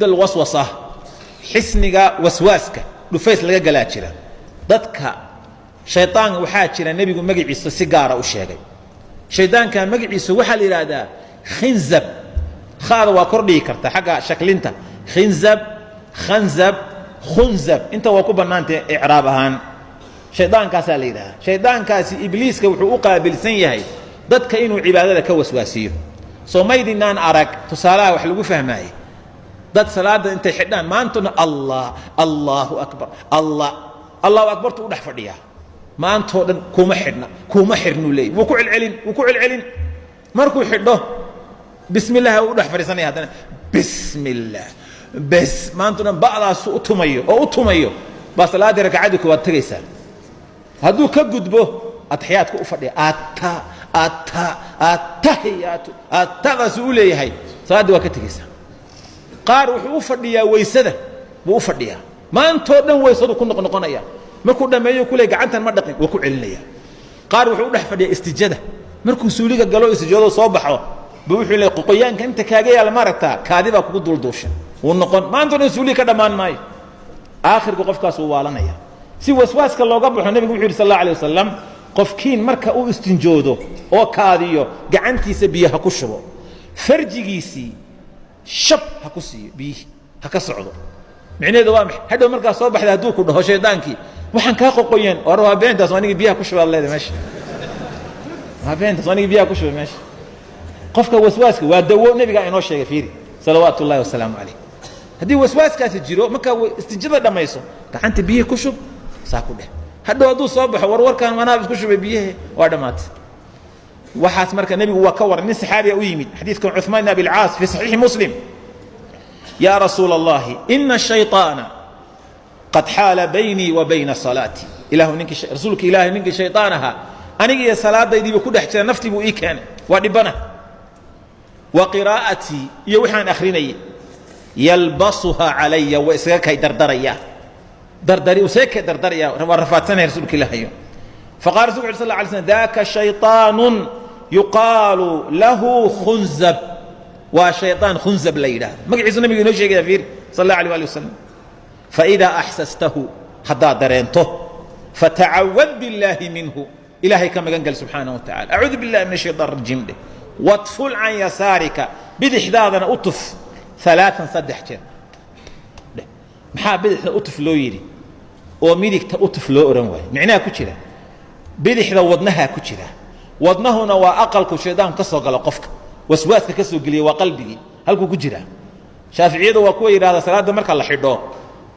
Alwaswasa, xisniga waswaaska, dhufays laga galaa jira dadka. Shayطaan waxaa jira nebigu magaciisa si gaara u sheegay. Shaydaanka magaciisa waxaa la yidhaahdaa khinzab. Khaada waa kor dhigi karta xagga shaklinta. Khinzab, khanzab, khunzab, inta waa ku bannaantay icraab ahaan. Shaydaankaasaa la yidhahdaa. Shaydaankaasi ibliiska wuxuu u qaabilsan yahay dadka inuu cibaadada ka waswaasiyo. Soo maydinaan arag tusaalaha wax lagu fahmaayey, dad salaada intay xidhaan maantuna "Allah, Allahu akbar, Allah, Allahu akbartu" u dhex fadhiyaa maantoo dhan? Kuma xidhna, kuma xidhnuu leeyay. Wuu ku celcelin, wuu ku celcelin. Markuu xidho, "Bismi illah" u dhex fadhiisanaya. Haddana "Bismi illah" bes, maantoo dhan ba'daasu u tumayo oo u tumayo baa salaaddii rakacadii koowaad tegaysaa. Hadduu ka gudbo, ataxiyaadka u fadhiya, atta atta attahiyaatu attadaasuu u leeyahay, salaaddii waa ka tegaysaa. Qaar wuxuu u fadhiyaa weysada buu u fadhiyaa, maantoo dhan weysadu ku noqnoqonaya. Markuu dhammeeyo kule "Gacantan ma dhaqin," waa ku celinaya. Qaar wuxuu u dhex fadhiyaa istijada. Markuu suuliga galo, istijado soo baxo, bu wuxuu leey "Qoyaanka inta kaaga yaala ma aragtaa? Kaadi baa kugu duulduusha." Wuu noqon, maantoo dhan suuliga ka dhammaan maayo. Aakhirka qofkaas wuu waalanaya. Si waswaaska looga baxo, nebigu wuxu yidhi sal alla alay wasalam: "Qofkiin marka uu istinjoodo oo kaadiyo, gacantiisa biyo ha ku shubo, farjigiisii shab ha ku siiyo, biyihii ha ka socdo." Micnaheedu waa maxay? Hadhow markaa soo baxda, hadduu ku dhaho shaydaankii "Waxaan kaa qoqoyeen," war "Waa beentaas, waa anigii biyaha ku shubaad leedahay meesha. Waa beentaas, waa anigii biyaha ku shubay meesha." Qofka waswaaska waa dawo nebigaa inoo sheegay, fiiri, salawaatu ullahi wasalaamu calayh. Haddii waswaaskaasi jiro, markaa istinjada dhammayso, gacanta biyihii ku shub, saa ku dheh. Hadhow hadduu soo baxo, "War warkaan manaab isku shubay biyahe," waa dhammaatay waxaas. Marka nebigu waa ka waran. Nin saxaabiya u yimid, xadiidkan Cuثmaan bn Abi Alcaas fi saxiixi Muslim: "Yaa rasuula Allahi, ina shayطaana qad xaala baynii wa bayna salaatii." Ilahu ninkii, rasuulka Ilaahay, ninkii shayطaan ahaa aniga iyo salaadaydiiba ku dhex jira, naftii buu ii keenay, waa dhibana. "Wa qiraa'atii," iyo waxaan akhrinayay. "Yalbasuha calaya," waa isaga kay dardaraya, dardari isaga kay dardaraya, waa rafaadsanaya, rasuulka Ilaahayo. Faqala rasulku uri sal la alay slam: "Daka shayطaanu yuqaalu lahu khunzab." Waa shayطaan khunzab la yidhaahdo. Magaciisu nabigu inoo sheegaya, fiiri, sal allah alيh ali wasalam. "Faidaa axsastahu," haddaad dareento, "fatacawad biاllaahi minhu," Ilaahay ka magan gal subxaanaه wa tacala. "Acuudu billahi min ashayطan rajiim" dheh. "Watful can yasaarika," bidixdaadana u tuf, alaaan, 3 jeer dheh. Maxaa bidixda u tuf loo yidhi oo midigta u tuf loo odhan waayo? Micnaha ku jira, bidixda wadnahaa ku jira. Wadnahuna waa aqalku shaydaanku ka soo galo, qofka waswaaska ka soo geliya waa qalbigii, halkuu ku jiraa. Shaaficiyadu waa kuwa yidhahda salaadda marka la xidho,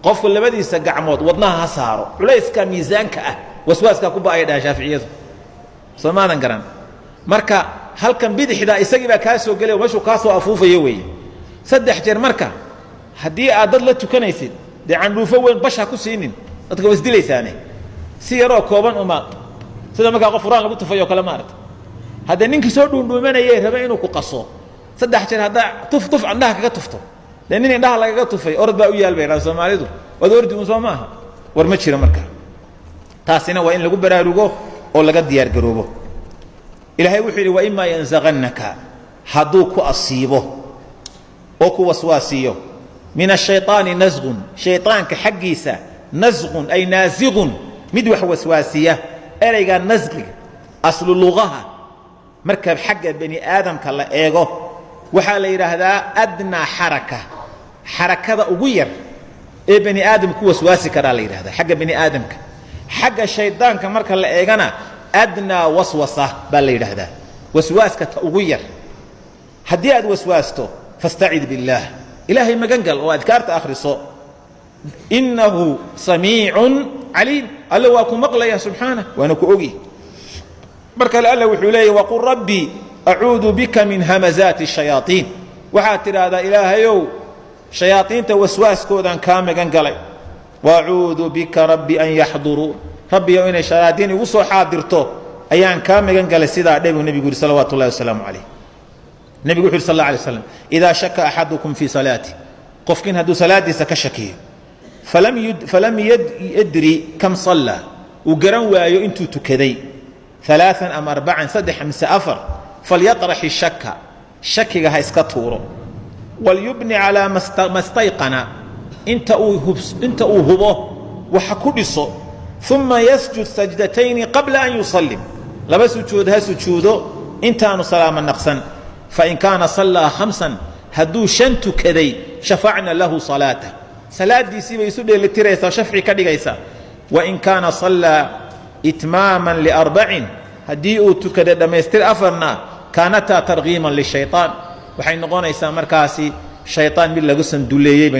qofku labadiisa gacmood wadnaha ha saaro, culayska miisaanka ah waswaaskaa ku ba'aya, dhaha shaaficiyadu. Soo maadan garan? Marka halkan bidixda isagii baa kaa soo gelaya, meeshuu kaa soo afuufayo weeye. 3 jeer. Marka haddii aad dad la tukanaysid, dee candhuufo weyn bash ha ku siinin dadka, waa isdilaysaane. Si yaroo kooban uma, sida markaa qof quraan lagu tufayo o kale, maarata. Haddee ninkii soo dhuundhuumanayay raba inuu ku qaso, 3 jeer haddaa tuf tuf indhaha kaga tufto, dee nin indhaha lagaga tufay orod baa u yaal, bay dhaha Soomaalidu. Waad ordi un, soo maaha? War ma jiro. Marka taasina waa in lagu baraarugo oo laga diyaar garoobo. Ilaahay wuxuu yidhi: "Waimaa yanzaqannaka," hadduu ku asiibo oo ku waswaasiyo, "min ashayaani nasqun," shayطaanka xaggiisa, nasqun ay naasiqun, mid wax waswaasiya. Ereyga nasqiga aslu lugaha, marka xagga bani aadamka la eego, waxaa la yidhaahdaa adnaa xaraka, xarakada ugu yar ee bani aadam ku waswaasi karaa la yidhahdaa xagga bani aadamka. Xagga shaydaanka marka la eegana, adnaa waswasa baa la yidhaahdaa, waswaaska ta ugu yar. Haddii aad waswaasto, "fastacid biاllaah," Ilaahay magan gal oo adkaarta akhriso. "Innahu samiicun caliim," Alle waa ku maqlaya subxaanah, waana ku ogi. Mar kale Alle wuxuu leeyahy: "Waqul rabbii acuudu bika min hamazaati الshayaaطiin." Waxaad tidhaahdaa: "Ilaahayow, shayaaiinta waswaaskoodaan kaa magan galay." "Waacuudu bika rabbi an yaxduruun," Rabbiyow, inay shayaaiin igu soo xaadirto ayaan kaa magan galay. Sidaa dhe buu nebigu yidhi salawaatu ullahi wasalaamu calayh. Nebigu wuxu yidhi sal alla alay slam: "Idaa shaka axadukum fii salaati," qofkiin hadduu salaadiisa ka shakiyo, "falam yadri kam sallaa," uu garan waayo intuu tukaday, alaaan am arbacan, saddex mise afar, "falyaطrax ishaka," shakiga ha iska tuuro. Walyubni calaa ma stayqana, inta uu hubo waxa ku dhiso. Uma yasjud sajdatayni qabla an yusallim, laba sujuud ha sujuudo intaanu salaamo naqsan. Fain kaana sallaa khamsan, hadduu shan tukaday, shafacna lahu salaatah, salaadiisii bay isu dheelitiraysaa, shafci ka dhigaysaa. Wain kaana sallaa itmaaman liarbacin, haddii uu tukaday dhammaystir afarna, kaanataa targiiman lishayطaan, waxay noqonaysaa markaasi shayطaan mid lagu sanduleeyey.